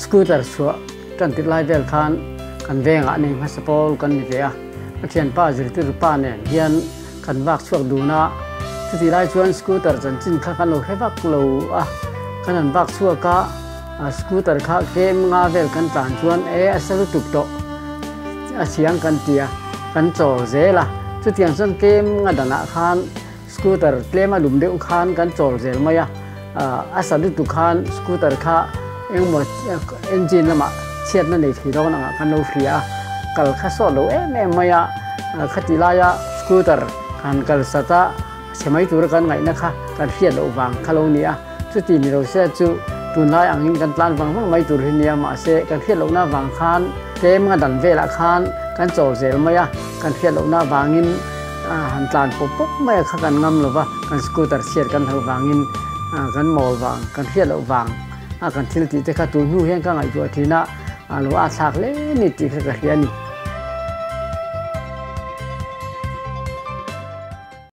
Scooter chhuah tan tirh lai vel khan kan vengah nei hmasa pawl kan ni ve a, ka thianpa zirtir pa nen hian kan vak chhuak dun a, chutih lai chuan scooter chanchin kha kan lo hre vak lo a, kan han vak chhuak a, scooter kha kem nga vel kan tlan chuan e a sa lutuk tawh a siang kan ti a, kan chawl zel a, chutiang chuan kem nga danah khan Scooter tlem a lum deuh khan kan chawl zel mai a, a sa lutuk khan scooter kha engemaw engine lamah chhiatna nei thei dawn angah kan lo hria a, kal kha sawt lo em em mai a, khati laia scooter han kal sat a chhe mai tura kan ngaihna kha kan hriat loh vang kha lo ni a, chuti ni lo se chu tunlai angin kan tlan vang vang mai tur hi nia, mahse kan hriat lohna vang khan tlem nga dan velah khan kan chawl zel mai a, kan hriat lohna vangin. Han tlan pawp pawp mai a kha kan ngam lo va, kan scooter chhiat kan hlauh vangin kan mawl vang, kan hriat loh vang a kan thil tih te kha tun hnu hian ka ngaihtuah thin a, a lo a thlak hle ni tih kha ka hria a ni.